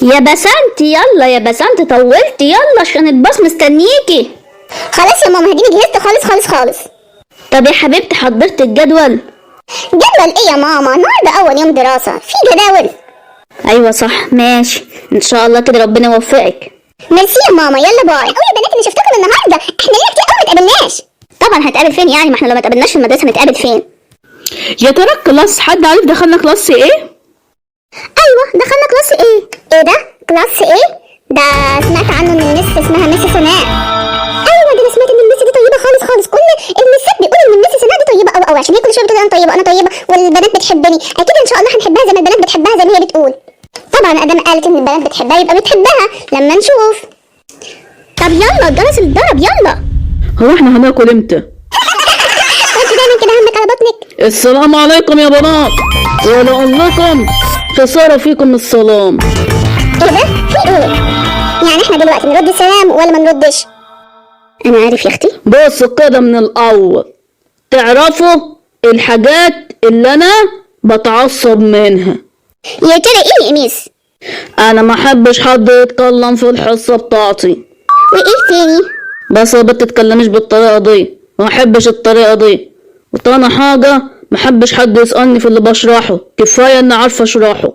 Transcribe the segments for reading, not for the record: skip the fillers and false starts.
يا بسنت يلا يا بسنت، طولتي، يلا عشان الباص مستنيكي. خلاص يا ماما، هديني جهزت خالص خالص خالص. طب يا حبيبتي، حضرت الجدول؟ جدول ايه يا ماما؟ النهارده اول يوم دراسة، في جداول؟ ايوه صح، ماشي، ان شاء الله كده ربنا يوفقك. ميرسي يا ماما، يلا bye. قوي يا بنات اني شفتكم النهارده، احنا لينا كتير قوي ما اتقابلناش. طبعا هنتقابل فين يعني؟ ما احنا لو ما اتقابلناش في المدرسة هنتقابل فين؟ يا ترى ال class حد عارف دخلنا class ايه؟ ايوه دخلنا class A. ايه ده؟ class A ده سمعت عنه ان ال miss اسمها miss سناء. ايوه ده انا سمعت ان ال miss دي طيبة خالص خالص، كل المسات بيقولوا ان ال miss سناء دي طيبة قوي قوي، عشان هي كل شوية بتقول انا طيبة انا طيبة والبنات بتحبني. اكيد ان شاء الله هنحبها زي ما البنات بتحبها زي ما هي بتقول. طبعا ادام قالت ان البنات بتحبها يبقى بتحبها. لما نشوف. طب يلا الجرس اتضرب، يلا. هو احنا هناكل امتى؟ وانت دايما كده همك على بطنك. السلام عليكم يا بنات، ولا اقول لكم خسارة فيكم السلام. ايه ده؟ في ايه؟ يعني احنا دلوقتي نرد السلام ولا ما نردش؟ انا عارف يا اختي. بصوا كده من الاول، تعرفوا الحاجات اللي انا بتعصب منها. يا ترى ايه يا miss؟ انا ما احبش حد يتكلم في الحصة بتاعتي. وايه تاني؟ بس ما بتتكلمش بالطريقة دي، ما احبش الطريقة دي. وتاني حاجة، ما احبش حد يسألني في اللي بشرحه، كفاية اني عارفة اشرحه.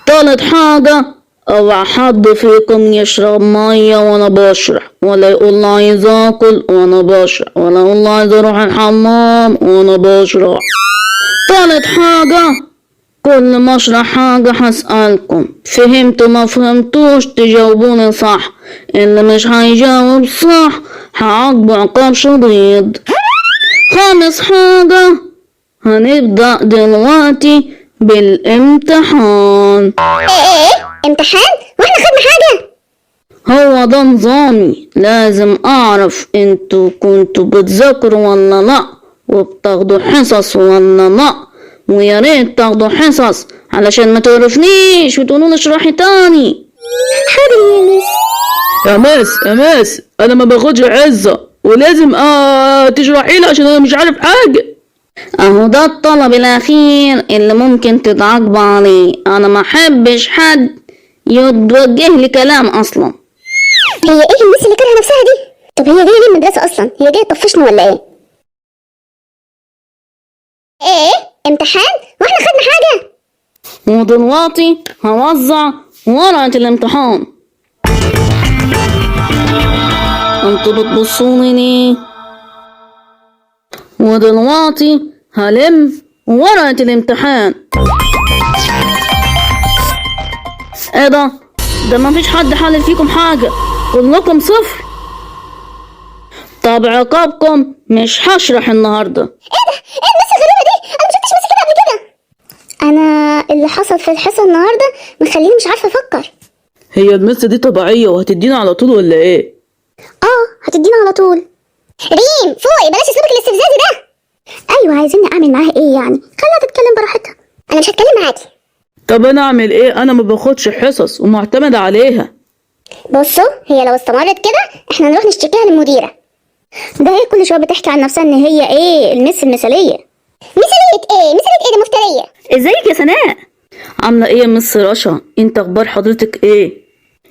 تالت حاجة، اوعى حد فيكم يشرب مية وانا بشرح، ولا يقول عايز اكل وانا بشرح، ولا يقول عايز اروح الحمام وانا بشرح. تالت حاجة، كل ما اشرح حاجة هسألكم فهمتوا ما فهمتوش، تجاوبوني صح. اللي مش هيجاوب صح هعاقبه عقاب شديد. خامس حاجة، هنبدأ دلوقتي بالامتحان. ايه ايه ايه؟ امتحان؟ واحنا خدنا حاجة؟ هو ده نظامي، لازم اعرف انتوا كنتوا بتذاكروا ولا لا، وبتاخدوا حصص ولا لا. ويا ريت تاخدوا حصص علشان ما تعرفنيش وتقولوا لي اشرحي تاني. حاضر يا miss. يا miss يا miss، انا ما باخدش حصة ولازم تشرحي لي عشان انا مش عارف حاجة. اهو ده الطلب الاخير اللي ممكن تتعاقب عليه. انا ما احبش حد يتوجه لي كلام اصلا. هي ايه ال miss اللي كارهه نفسها دي؟ طب هي جاية ليه المدرسة اصلا؟ هي جاية تطفشنا ولا ايه؟ ايه؟ امتحان؟ واحنا خدنا حاجة؟ ودلوقتي هوزع ورقة الامتحان. انتوا بتبصوني ليه؟ ودلوقتي هلم ورقة الامتحان. ايه ده؟ ده ما فيش حد حلل فيكم حاجة، كلكم صفر. طب عقابكم مش هشرح النهارده. ايه ده؟ ايه ال miss الغريبة دي؟ انا ما شفتش miss كده قبل كده. انا اللي حصل في الحصة النهارده مخليني مش عارفه افكر. هي ال miss دي طبيعية وهتدينا على طول ولا ايه؟ اه هتدينا على طول. ريم فوقي، بلاش اسلوبك الاستفزازي ده. ايوه عايزيني اعمل معاها ايه يعني؟ خليها تتكلم براحتها. انا مش هتكلم معاكي. طب انا اعمل ايه؟ انا ما باخدش حصص ومعتمد عليها. بصوا، هي لو استمرت كده احنا نروح نشتكيها للمديره. ده هي كل شوية بتحكي عن نفسها ان هي ايه ال miss المثالية. مثالية ايه؟ مثالية ايه؟ ده مفترية. ازيك يا سناء؟ عامله ايه يا miss رشا؟ انت اخبار حضرتك ايه؟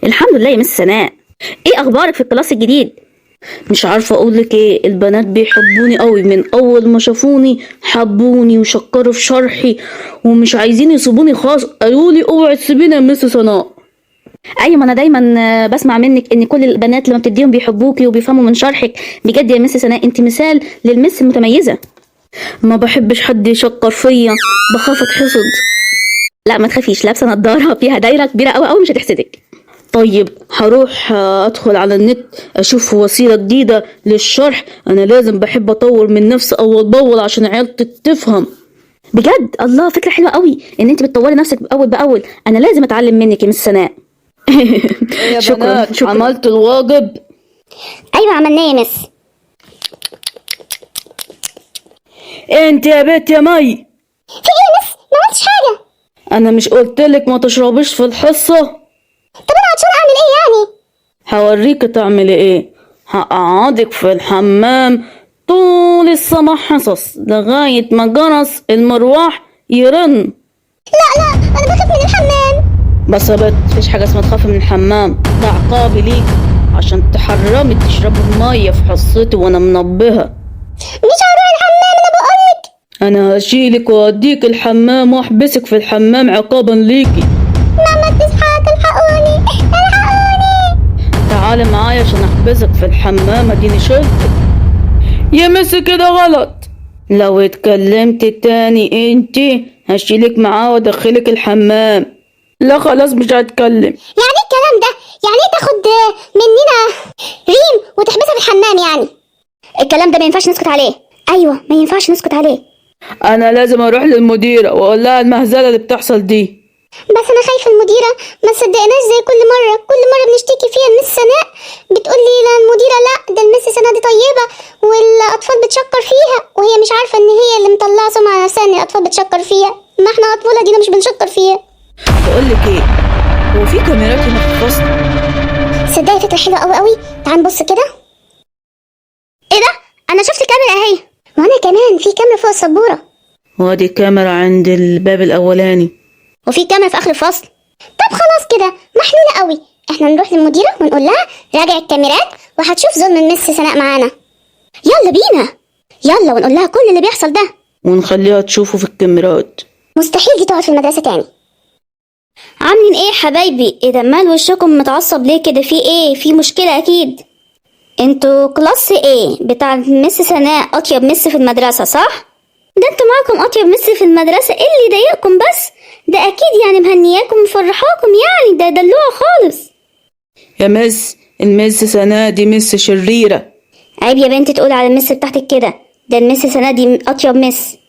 الحمد لله يا miss سناء. ايه اخبارك في ال class الجديد؟ مش عارفه اقولك ايه، البنات بيحبوني قوي، من اول ما شافوني حبوني وشكروا في شرحي ومش عايزين يسيبوني خالص، قالوا لي اوعي تسيبينا يا miss سناء. ايوه ما انا دايما بسمع منك ان كل البنات لما بتديهم بيحبوكي وبيفهموا من شرحك. بجد يا miss سناء انت مثال لل miss المتميزة. ما بحبش حد يشكر فيا، بخاف اتحسد. لا ما تخافيش، لابسه نضاره فيها دايرة كبيرة قوي قوي مش هتحسدك. طيب هروح ادخل على النت اشوف وسيلة جديدة للشرح، انا لازم بحب اطور من نفسي اول باول عشان عيلتي تفهم. بجد الله، فكرة حلوة قوي ان انت بتطوري نفسك اول باول. انا لازم اتعلم منك يا miss سناء. شكرا شكرا. عملت الواجب؟ ايوه عملناه يا miss. انت يا بنت يا مي. في ايه يا miss؟ ما عملتش حاجة. انا مش قلتلك ما تشربيش في الحصة؟ طب انا عطشانة اعمل ايه يعني؟ هوريك تعملي ايه. هقعدك في الحمام طول السبع حصص لغاية ما جرس المروح يرن. لا لا، انا بخاف من الحمام. بس يا بت، مفيش حاجة اسمها تخافي من الحمام، ده عقابي ليك عشان تحرمي تشربي المية في حصتي وانا منبهة. مش هروح الحمام انا بقولك. انا هشيلك واوديك الحمام واحبسك في الحمام عقابا ليكي. ماما تصحى، الحقوني الحقوني. تعالي معايا عشان احبسك في الحمام، اديني شلتك. يا مس كده غلط، لو اتكلمت تاني انتي هشيلك معاه وادخلك الحمام. لا خلاص مش هتكلم. يعني ايه الكلام ده؟ يعني ايه تاخد مننا ريم وتحبسها في الحمام؟ يعني الكلام ده ما ينفعش نسكت عليه. ايوه ما ينفعش نسكت عليه. انا لازم اروح للمديرة واقول لها المهزلة اللي بتحصل دي. بس انا خايفة المديرة ما تصدقناش زي كل مرة، كل مرة بنشتكي فيها المس سناء بتقول لي لا المديرة لا ده المس سناء دي طيبة والاطفال بتشكر فيها، وهي مش عارفه ان هي اللي مطلعه سمعه نفسها ان الاطفال بتشكر فيها. ما احنا اطفال دينا مش بنشكر فيها. بقول لك ايه، هو في كاميرات هنا في الفصل؟ صدقي فكرة حلوة قوي قوي، تعال نبص كده. ايه ده؟ انا شفت كاميرا اهي. وانا كمان في كاميرا فوق السبوره. وادي كاميرا عند الباب الاولاني. وفي كاميرا في اخر الفصل. طب خلاص كده محلولة قوي، احنا نروح للمديره ونقول لها راجع الكاميرات وهتشوف ظلم المس سناء معانا. يلا بينا، يلا ونقول لها كل اللي بيحصل ده. ونخليها تشوفه في الكاميرات. مستحيل دي تقعد في المدرسة تاني. عاملين ايه حبايبي؟ ايه ده، مال وشكم متعصب ليه كده؟ في ايه؟ في مشكلة اكيد. انتوا class A بتاع مس سناء، اطيب مس في المدرسة صح؟ ده انتوا معاكم اطيب مس في المدرسة، ايه اللي يضايقكم بس؟ ده اكيد يعني مهنياكم ومفرحاكم، يعني ده دلوعة خالص. يا مس، المس سناء دي مس شريرة. عيب يا بنت تقول على المس بتاعتك كده، ده المس سناء دي اطيب مس.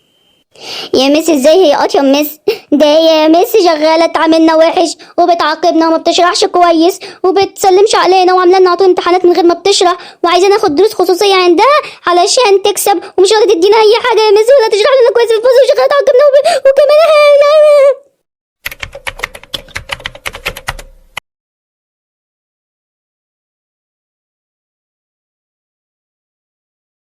يا مس ازاي هي اطيب مس؟ ده هي يا مس شغالة تعاملنا وحش وبتعاقبنا وما بتشرحش كويس وبتسلمش علينا وعامله لنا على طول امتحانات من غير ما بتشرح، وعايزه ناخد دروس خصوصية عندها علشان تكسب، ومش راضية تدينا اي حاجة يا مس ولا تشرح لنا كويس في الفصل، وشغالة تعاقبنا.